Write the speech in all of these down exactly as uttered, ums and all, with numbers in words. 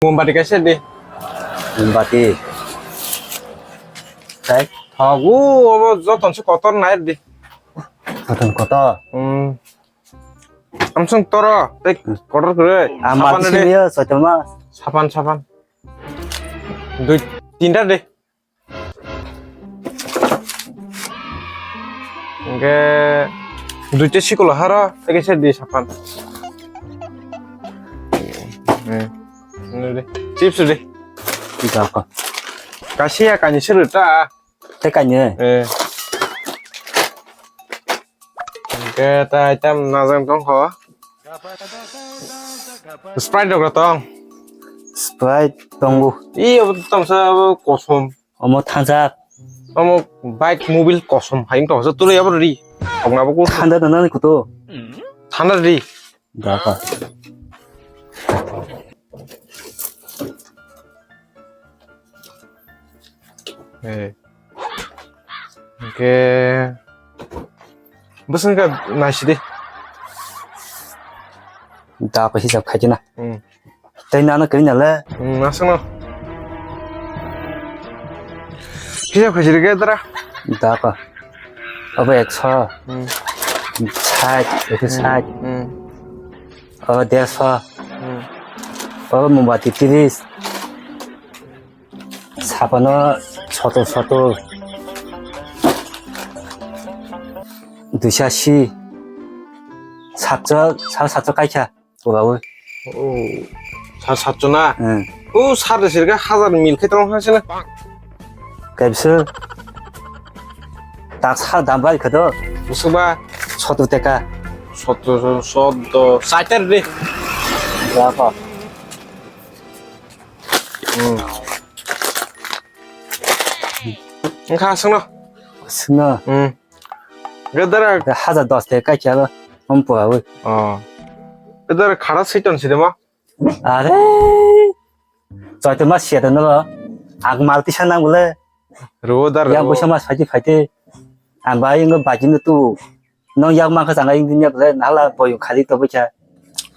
Mombati kaisa di. Mombati. Thai. Hagu, obo joton se kotor nai di. Kotor, kotor. Hmm. Amsung toro, tei kotor kore. Ah, sapan mati de. Sini ya, soitama. Sapan, sapan. Dui, tinta de. Hingke duita sikul haro, tei kaisa di sapan. Eh, ini de. Chips de. Tidak apa. Kasih ya, kani seru ta. Tei kani. Eh. Hingke ta item najang tongkho. Sprite rok tong. Sprite tongo. I, obo tongsa, obo kosom. Omo thansa. Omo bike mobile kosom hai wngtong sa tuli abo ri. Tongnabo ko thanda da nani kuto. Thanda ri. Daka. Eh. Oke. Bwswng kha naisidi. Daka hisab khaikhe na. Hmm. Tei nana kari nale. Hmm, aswkno. Kisa khusi rwgwi dara. Daka. Abo ekso. Hmm. Sait, ekso sait. Hmm. Abo derso. Hmm. Abo mombati tiris. Sapano soto soto. Duisa si. Satso, sal satso kaisa. Pura oi. Oh, sal satso na? Hmm. Oh, sar de sirga hazar mil khe tong hasina. Kaibsu. Tak sal dam bai khe do. Busuba. Soto teka. Soto, soto, saitar de. Berapa? Hmm. Engkha sengno. Sengno. Hmm. Gadara. Hajar dos teka kya lo. Om pura oi. Oh. Gadara khara seitan sidema. Are. Choi to ma sia to no. Ag mal tisa nang bole. Ro dar. Yang ro. Busa ma saji phaite. Ang bai ngo bajin tu. Nong yak mangkha changa ing dinya bole nala boyung khali to bikha.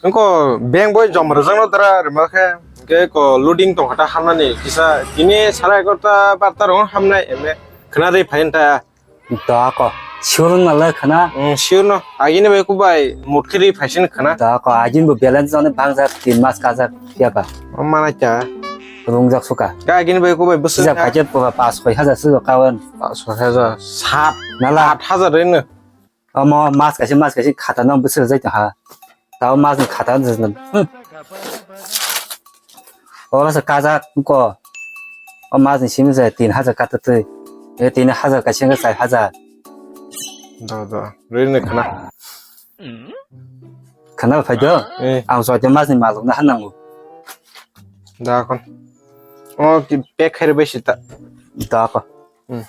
Engko beng boi jom rwjakno dara rwma khe, hwnkhe ko loading tongkha ta hamnani kisa tini sara egarota barta rok hamnai eme khna rwi phai ta. Da ko. Sure na le khna. Mm, sure no. Agini bai kubai mut khe rwi phai sin khna. Da ko agin bo balance jone bang jak tin mas ka jak ya ba. O mana cha. Rung jak suka. Ka agini bai kubai bwswk. Sijak kha. Phaje pa-, pas soi hajar su kawan. Pas soi hajar. Sat. Nala. At hajar rwi no. Omo mas kaisa, mas kaisa khata no bwswk jai tong ha. Tao mas ni khata no jai tong. Hmm. Oro se kajak ko. O mas ni simi se tin hajar kata twi. E tin hajar kaisa wngkha char hajar. Do, do. Rwini khna. Khna phai do. Eh. Ang soite mas ni maluk na hanango. Da kon. O ki pek khair bai sita. Da ko. Hmm.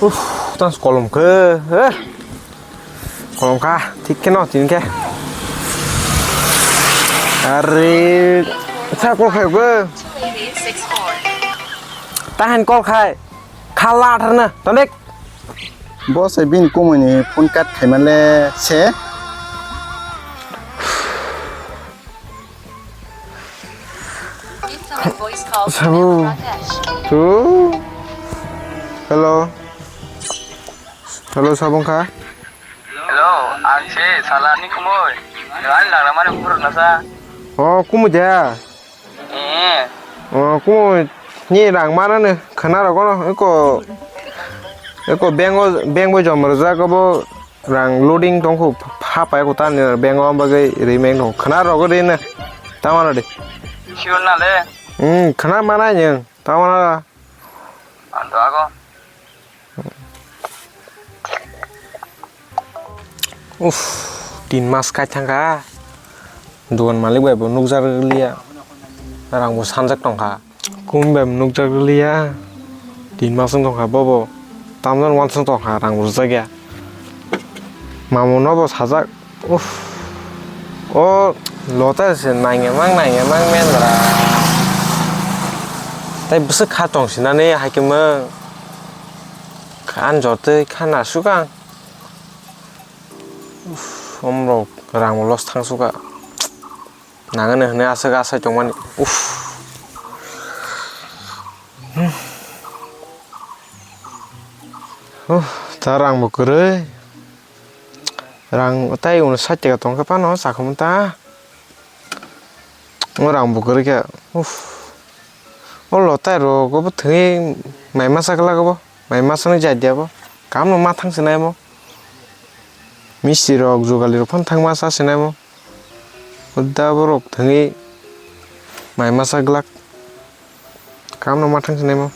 Uff, tans kolom khe, eh. Kolom kha, thik khe no, tini khe. Are, sa kol khai khe. Tahan kol khai. Khala tharna, tandek. Bo se bini kumui ni phone cut khaiman le se. Incoming voice call from Sabu. Rakesh. Tu. Hello. Hello, sabong kha? Hello, ang se salani kumui. Nwng ani lagra mani phuruk nasa. Oh, kumui da? Eh. Oh, kumui ni rang mana ne khana rogo no. Eko, eko bank o, bank bo jom rwjak obo. Rang loading tongkho, pha pai ko tan ni bank o bagwi rimeng tong khna rogo de na. Tamana de. Sure na le. Hmm, khna mana nyeng. Tamana. Ando ago. Uff, tin mas kai thangka. Dogan malik bai bo nukjak liya, rang bo sanjak tongkha. Kumi bai bo nukjak liya, tin mas wng tongkha, bobo tamjani uansuk tongkha, rang bo rwjak ya. Mamu no bo sajak, uff, o lota se naingemang naingemang mendra. Tai bwswk kha tong sinani hai khe mwng. Kha ani jotoi kha nasuk ang. Uff, omrok rang bo loss thang suka. Nangani hwnwi aswk asai tongmani. Uff. Uff, ta rang bo kwrwi. Rang tai uno sait taka tongkhe phano sakhumung ta. O rang bo kwrwi khe. Uff. O lotai rok obo thwi mai masa glak obo. Mai masa ni jai dia bo. Kam no ma thang sinai mo. Misti rok jugali rok phano thang masa sinai mo. Uda borok thangwi mai masa glak. Kam no ma thang sinai mo.